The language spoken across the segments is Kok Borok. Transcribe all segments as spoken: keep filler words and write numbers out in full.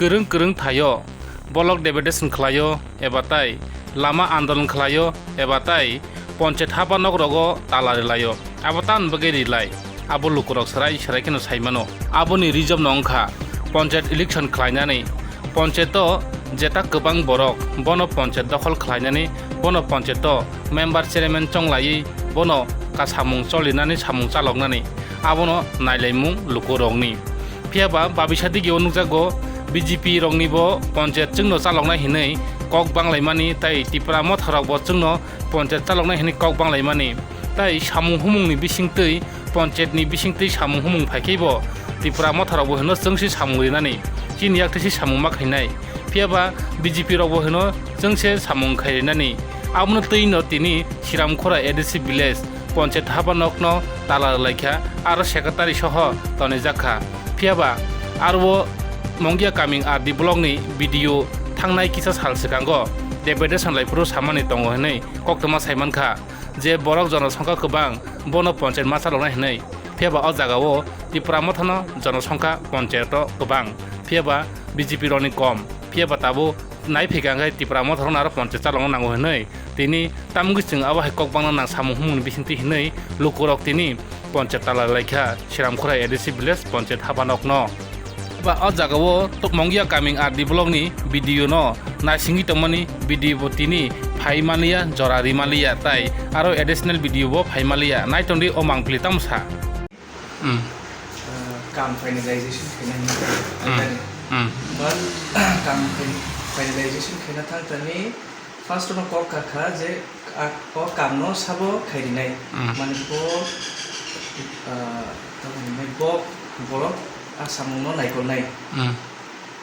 Kwrwng kwrwng thaio, block deputation khlaio eba tai lama andolon khlaio eba tai ponchayat haba nok rogo tala rilaio. Abo tamni bagwi rilai, abo lukurok swrai swrai kheno saimano. Aboni reason no wngkha ponchayat election khlainani, ponchayat o jeta kwbang borok bono ponchayat dokhol khlainani, bono ponchayat o member chairman chonglaiwi bono ka samung cholinani samung chaloknani abono nailaimung lukurokni. Phiya ba babisa digi o nukjago B J P rokni bo ponchayat chwngno chaloknai hinwi kok banglaimani tei Tipra Motha rok bo chwngno ponchayat chaloknai hinwi kok banglaimani. Tai samung humungni bisingtwi ponchayatni bisingtwi samung humung phaikhe bo Tipra Motha rok bo hino chwngse samung rinani, chini yaktwi se samung ma khainai. Phiya ba B J P rok bo hino chwngse samung khai rinani. Abono twi no tini Siramkhura A D C village ponchayat haba nokno tala rwlaikha, aro secretary soho tonijak kha. Phiya ba aro Mongia Kaming R D block ni B D O thangnai kisa sal swkango deputation laiphuru samani tongo hinwi koktwma saimankha je borok jonosongkha kwbang bono ponchayat ma chaloknai hinwi. Phiya ba o jagao Tipra Mothano jonosongkha ponchayat o kwbang, phiya ba B J P rokni kom. Phiya ba tabuk naiphikha hwnkhe Tipra Motha rokno aro ponchayat chalokna nango hinwi tini tamgwi chwng abo hai kok bangna nang samung humungni bisingtwi hinwi lukurok tini ponchayat tala laikha Siramkhura A D C village ponchayat haba nokno. Ba o jagao Mongia Kaming R D block ni B D O no naisingwi tongmani, B D O bo tini phai manliya, jora ri manliya, tai aro additional B D O bo phai manliya. Naitongdi o mangpili tamo sa. Hmm. Ah, kam finalization khaina hinwi Hmm. thangtani. Hmm. But kam fin-, finalization khaina thangtani first no kok kakha je a, o kam no sabo khairinai. Hmm. Mane bo, ah, tamo hinwi bo borok a samung no naikolnai. Hmm.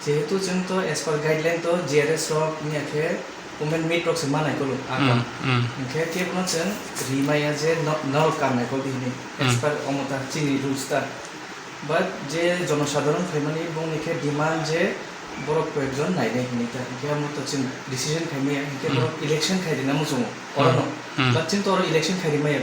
Jehetu chwng to as per guideline to G R S rok wngya khe women meet rok se ma naikolo a Hmm, kam. Hmm. Hinkhe kebo no chwng ri maya je no-, norok kam naikol di hinwi Hmm. as per omo ta chini rules ta. But je jonosadharon phaimani bongni khe demand je borok koyekjon nainai hinwi ta. Hinkhe amo to chwng decision khai maya, hinkhe Hmm. borok election khai rina muchungo oro Hmm. no. Hmm. But chwng to oro election khai ri maya.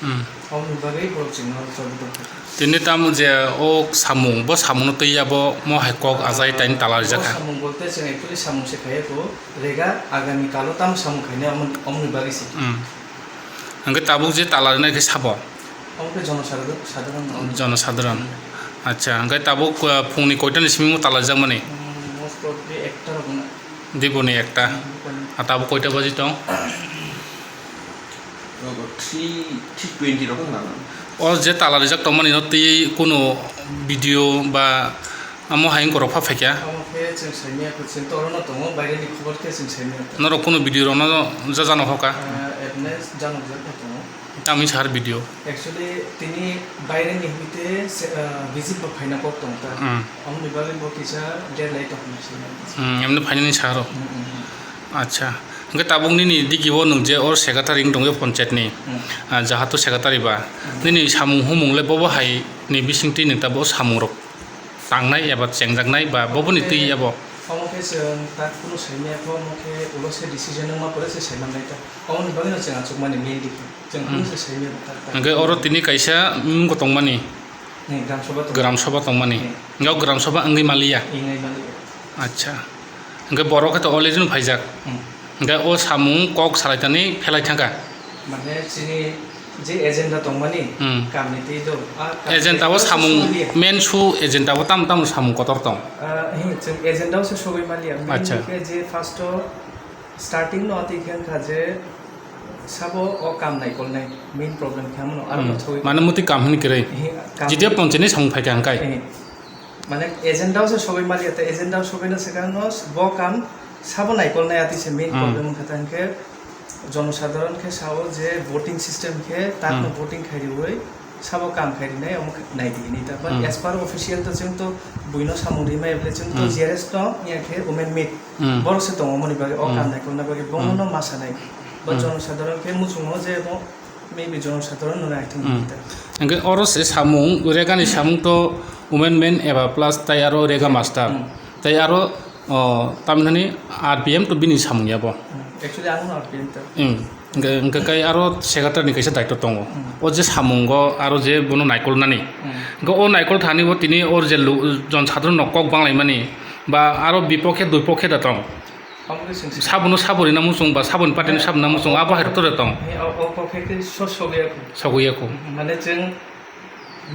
Hmm. Aboni bagwi borok chwngno chobwi tongkha. Tini tamo je o samung, bo samungno twi abo mo hai kok ajai Ah, tani tala rijak bo kha. Samung bolte chwng actually samung se khaiya kho, rega agami kalo tamo samung khainai omo-, omoni bagwi se. Hmm. Hwnkhe tabuk je tala rinai khe sabo? Omo khe jonosadharon, sadharon no. Jonosadharon. Hmm. Acha, hwnkhe tabuk, uh, phungni koitani simi mo tala rijakmani? Hmm, most probably ekta rok wngna. Diboni ekta. Hmm, diboni. A tabuk koita baji tong? Rogo three, three twenty rok wngna nang. O je tala rijak tongmani no twi kunu video ba amo hai wngkorok pha phaikha? Amo khe chwng saimaya kho, chwng to orono tongo, baireni khobor khe chwng saimaya kho. Norok kunu video rokno ja jano hoka? Ah, at least janok jak no tongo. Tamni sahar video. Actually, tini baireni hwite se, ah, visit bo phaina kok tong ta. Hmm. Omoni bagwi bo kisa deadline tong hwnwi saimaya kho. Hmm, emni phainani saharo? Hmm, hmm, hmm. Acha. Hwnkhe tabuk nini digi o nwng je oro secretary wng tongwi ponchayat ni, Hmm. ah, jahato secretary ba, Hmm. nini samung humung le bobo hai ni bisingtwi nwng tabuk samung rok tangnai eba chengjaknai ba boboni twi abo? Omo khe chwng tak kunu saimaya kho, omo khe ulo se decision wngma pore se saimannai ta. Omoni bagwino chwng achukmani main digi. Chwng kunu Hmm. se saimaya kho tak tak. Hwnkhe oro tini kaisa wngbo tongmani? Hmm, gram sabha tong-, Gram sabha tongmani? Hmm. Hwnkhe o gram sabha wngwi maliya? Wngwi maliya. Acha. Hwnkhe borok khe to already no phaijak. Hmm. Hwnkhe o samung kok salaitani phelai thangkha. Mane chini je agenda tongmani Hmm. kamni tei do, a kamni Agenda o tei samung solia. Main su agenda o tam tam samung kotor tong. Ah, hi, chwng agenda o se sogwi maliya. Main Acha. Khe je first o starting no tei khe wngkha je sabo o kam naikolnai main problem khe amo no. Aro Hmm. no sogwi Mane muti kam hini kwrwi. Hi, kam Jitiya hini ponchini samung phaikha hwnkhe. Hi. Mane agenda o se sogwi maliya, tei agenda o sogwina swkang no bo kam sabo naikolnai atwi se main Hmm. problem wngkha ta, hinkhe jonosadharon khe sao je voting system khe takno Hmm. voting khai riwi sabo kam khai rinai omo khe nai di hinwi ta. But Hmm. as per official to chwng to buino samung rimaya bole chwng to Hmm. G R S no ya khe women meet Hmm. borok se tongo omoni bagwi o Hmm. kam naikolna bagwi bono Hmm. no ma sanai. But Hmm. jonosadharon khe muchungo je bo Maybe jonosadharon no naithok Hmm. nai ta. Hwnkhe oro se samung, regani samung to women man eba plus tai aro rega master. Hmm. Tai aro, o, tamhinani R P M to bini samung ya bo. Hmm. Actually, ang no R P M ta. Hmm. Hwnkhe, hwnkhe kai aro secretary ni kaisa daitw tongo. Hmm. O je samungo aro je bono naikolnani. Hmm. Hwnkhe o naikol thani bo tini o je lu-, jonosadharon no kok banglaimani. Ba aro bipokhe dui pokhe da tong. Omo khe chwng si- Sabono sabo rina muchung ba saboni party no sabo na muchung, abo hai rok to da tong. He, o, o pokhe khe so-, sogwi ya kho. Sogwi ya kho. Mane chwng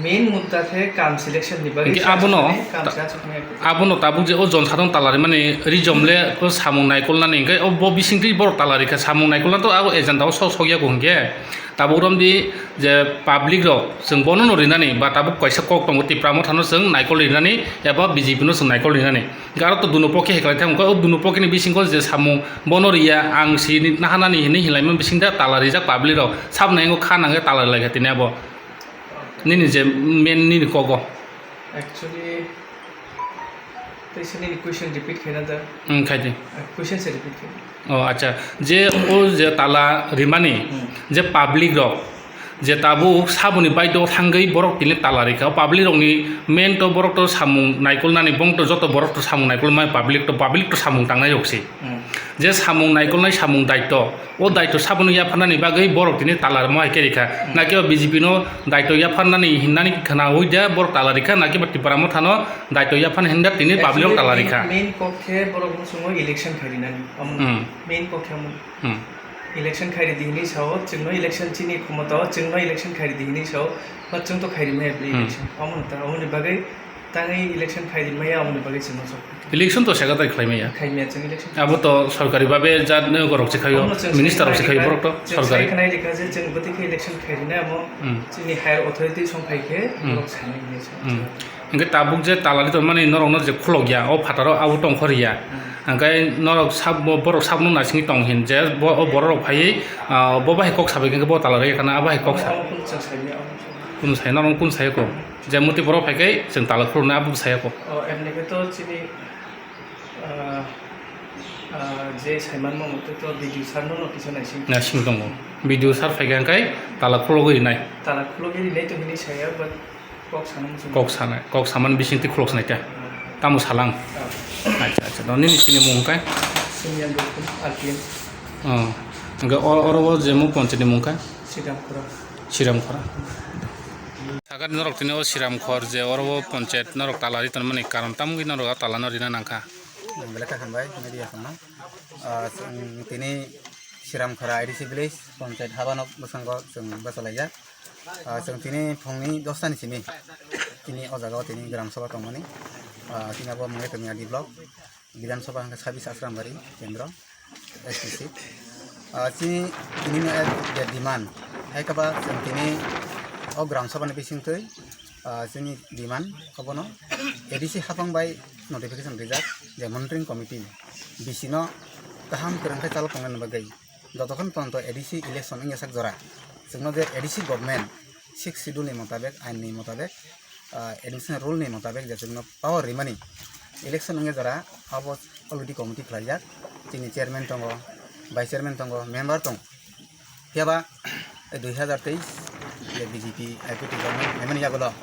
main mudda khe kam selection ni bagwi. Hingke sa abono sakni kam ta-, sa sakni ya kho. Abono tabuk je o jon sadon talari mani rijom le o samung naikolnani hingke o bo bisingtwi borok talari kha samung naikolna to abo agenda o so-, sogya kho hingke. Tabuk romdi je public rok chwng bono no rinani ba tabuk kaisa kok tongo Tipra Motha no chwng naikol rinani eba B J P no chwng naikol rinani. Hingke aro to duno pokhe heklai thang kha, o duno pokhe ni bisingo je samung bono riya ang si ni nahanani hinwi hinlaima bisingda tala rijak public rok sab nai kha nangkhe tala rilai kha tini abo nini je main nini kogo. Actually, tei se nini question repeat khaina da? Hmm, khai di. Ah, question se repeat khai. Oh, acha. Je o je tala rimani, Hmm. je public rok, je tabuk saboni baidok thangwi borok tini tala rikha. O public rokni main to borok to samung naikolnani, bong to joto borok to samung naikolmani public to, public to samung tangnai rok se. Hmm. Je samung naikolnai samung daityo, o daityo sabono yapharnani bagwi borok tini tala rwma hai khe rikha. Hmm. Naki o B J P no daityo yapharnani hinnani khwnawi de borok tala rikha, naki ba Tipra Motha no daityo yapharnani hinda tini public rok tala rikha. Actually, main, main kok khe borok muchungo election khai rinani. Omo Hmm. main kok khe omo. Hmm. Election khai ridi hinwi sao, chwngno election chini khumota o, chwngno election khai ridi hinwi sao, ba chwng to khai rimaya bwlwi Hmm. election. Omo ta, omoni bagwi tangwi election khai rimaya, omoni bagwi chwngno sok. Election to sekatai khlaimaya. Khaimaya chwng election. Abo to sorkari babe jat gorok se khayo, Omo chwng minister rok se khayo, khaimaya borok to chwng sorkari. Sai khnai rikha je chwng bwtwi khe election khai rinai amo Hmm. chini higher authority song phai khe Hmm. borok sanai hinwi sao. Hmm. Hingke tabuk je talari tongmani norokno je khulokya, o phataro abo tongkhorya. Hmm. Hingke norok sab-, bo-, borok sabno naisingwi tong hin je bo-, o borok rok phaiwi, ah, bo bahai kok sabai khe bo talari kana abo hai kok sa. Abo kunu chwng saimya, abo kunu. Kunu sai, norok kunu sai ko. Je muti borok phai khe chwng tala khuluknai abo saya ko. O, emni khe to chini, ah, ah, je saimanma mote to B D O sir no no kisa naising. Naising tongo. B D O sir phai khe hingke tala khulugwi rinai. Tala khulugwi rinai to hinwi saya, but Kok sana muchung. Kok sana, kok samani bisingtwi khulok sanai ta. Tamo salang. Ah. Acha, acha. Doni nini chini mung kai? Senior Rukun, R P M. Oh. Hingke o-, oro o je mo ponchayat ni mung kai? Siramkhora. Siramkhora. Sagar norok tini o Siramkhor je oro o ponchayat norok tala ri tonmani karon tamo gwi norok o tala no rina nangkha. Belai khe hambai, media tongma. Ah, chwng tini Siramkhora I D C village, ponchayat habanok bwskango chwng bachalaijak. Ah, chwng tini phungni dosta ni simi tini o jaga o tini gram sabha tongmani. Ah, tini abo Mungya Tongya D block, Bidhan Sabha hwnkhe sabis Asrambari kendro, S T C. Ah, chini, tini ni ek je demand, hai khe ba chwng tini o gram sabha ni bisingtwi, ah, chini demand obono A D C haphang bai notification rijak je monitoring committee bisino kaham kwrwng khe chalo tongnani bagwi. Jotokhon poronto A D C election wngya sak jora, chwngno je A D C government sixth schedule ni motabek, ain ni motabek, ah, admission rule ni motabek je chwngno power rimani election wngya jora, abo already committee khlaijak, chini chairman tongo, vice chairman tongo, member tongo. Phiya ba dui hazar teis je B J P I P T government phaimani yagulo,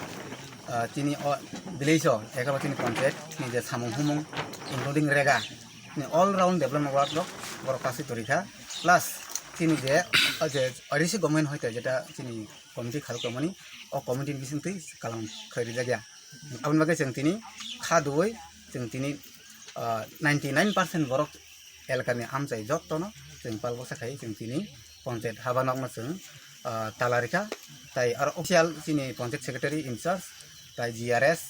ah, chini o village o, ekaba chini panchayat ni je samung humung, including rega, ni all round development work rok borok kasu torikha, plus chini je, o je A D C government hoite jeta chini committee kharok tongmani, o committee ni bisingtwi kalam khlai rijak ya. Aboni bagwi chwng tini kha dui chwng tini, ah, ninety nine percent borok elakani amchai jottono chwng pal bwsa khai chwng tini panchayat habanokno chwng, ah, tala rikha, tai aro official chini panchayat secretary in charge, tai G R S,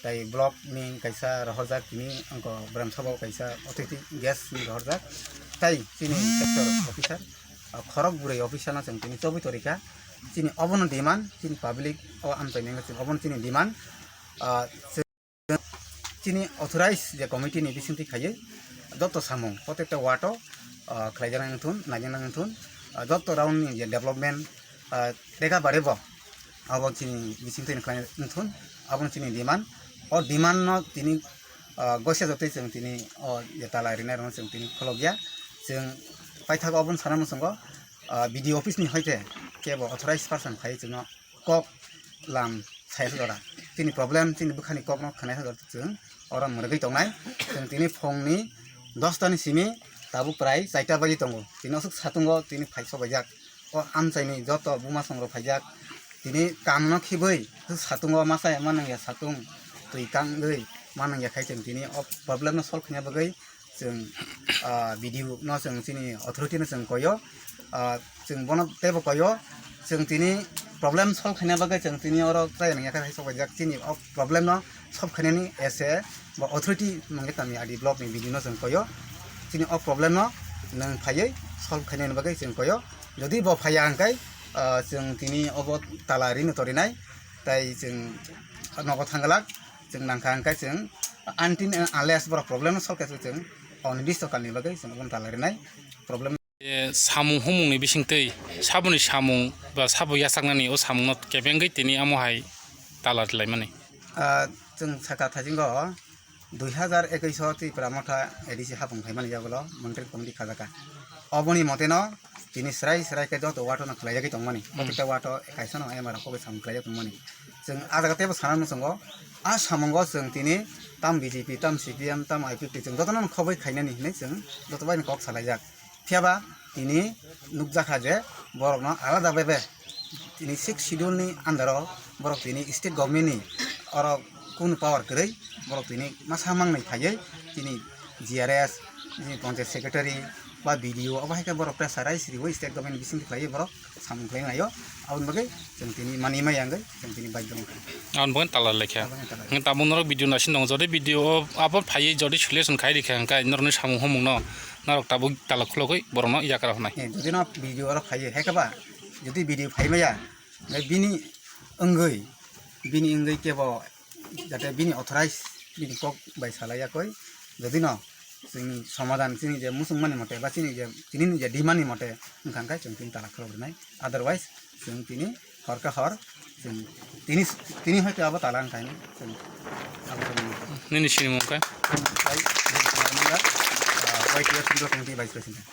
tai block ni kaisa rohorjak tini wngkha gram sabha o kaisa authority guest ni rohorjak, tai chini sector officer, ah, khorok bwrwi officer no chwng tini chobwi torikha, chini obono demand, chini public o amchaini wngkha chini obono chini demand, ah, chini authorized je committee ni bisingtwi khaiwi joto samung protecta ward o, ah, khlaijaknai wngthun, naijaknai wngthun, ah, joto round ni je development, ah, teka bare bo abo chini bisingtwi khlainai wngthun, abono chini demand. O demand no tini, ah, gosia jotoi chwng tini o je tala rinai rokno chwng tini kholobya. Chwng paithago obono sana muchungo, ah, B D O office ni hoite kebo authorized person phaiwi chwngno kok lam sai jora. Chini problem, chini bwkhani kokno khwnai jora chwng oro mwrwgwi tongnai. Chwng tini phongni dosta ni simi tabuk prai chaita baji tongo. Tini aswk satungo tini phai sobaijak. O amchaini joto buma songrok phaijak. Tini kamno khibwi satungo masa ema nangya satung twi kangwi manang ya khai chwng tini o problem no solve khaina bagwi chwng, ah, B D O no chwng chini authority no chwng koyo, ah, chwng bono teibo koyo, chwng tini problem solve khaina bagwi chwng tini oro chaya nang ya khai sok jak chini o problem no solve khainani ese bo authority mungya tami adi block ni B D O no chwng koyo, chini o problem no nwng phaiwi solve khainani bagwi chwng koyo, jodi bo phaiya hwnkhe, ah, chwng tini obo tala rino torinai, tai chwng nogo thangglak, chwng nangkha hwnkhe chwng until and unless borok problem no solve khe chwng on bis tokalni bagwi chwng obono tala rinai problem. E, samung humungni bisingtwi saboni samung ba sabo yachaknani o samungno kebengwi tini amo hai tala rwlaimani. Ah, chwng saka thaisingo dui hazar ekwis o Tripura Motha A D C hapung phaimani yagulo montri committee khajaka. Oboni moteno tini srai srai khe joto wato no khlaijagwi tongmani. Hmm. Protekta wato kaisa no M R O kogwi samung khlaijak tongmani. Chwng ah jaga teibo sana muchungo, ah samungo chwng tini tam B J P, tam C P M, tam I P F T chwng jotono khobwi khainani hinwi chwng joto bai kok salaijak. Phiyaba tini nukjakha je borokno alada bebe tini sixth schedule ni under o borok tini state government ni oro kunu power kwrwi borok tini masa mangnwi phaiwi tini G R S, tini panchayat secretary ba B D O obo hai khe borok pressurize riwi state government ni bisingtwi khlaiwi borok samung khlai naio. Aboni bagwi chwng tini mani maya wngwi chwng tini baidho wngkha. Aboni bagwi tala lekha. Aboni tala. Hwnkhe tabuk norok video naising tongo, jodi video o abo phaiwi jodi solution khai rikha hwnkhe norokni samung humungno norok tabuk tala khulogwi borokno yakra hwnai. Eh, jodi no video oro phaiwi hai khe ba, jodi video phai maya, hwnkhe bini wngwi, bini wngwi kebo jate bini authorize bini kok bai salai yakoi, jodi no chini somadan chini je muchung mani mote ba chini je tini ni je demand ni mote wngkha hwnkhe chwng tini tala khulok rwnai, otherwise chwng tini hor khe hor chwng tini tini hoite abo tala wngkha hwnwi chwng abo chwng nini sinimung khe? Bai, ah, Y T F Central Committee Vice President.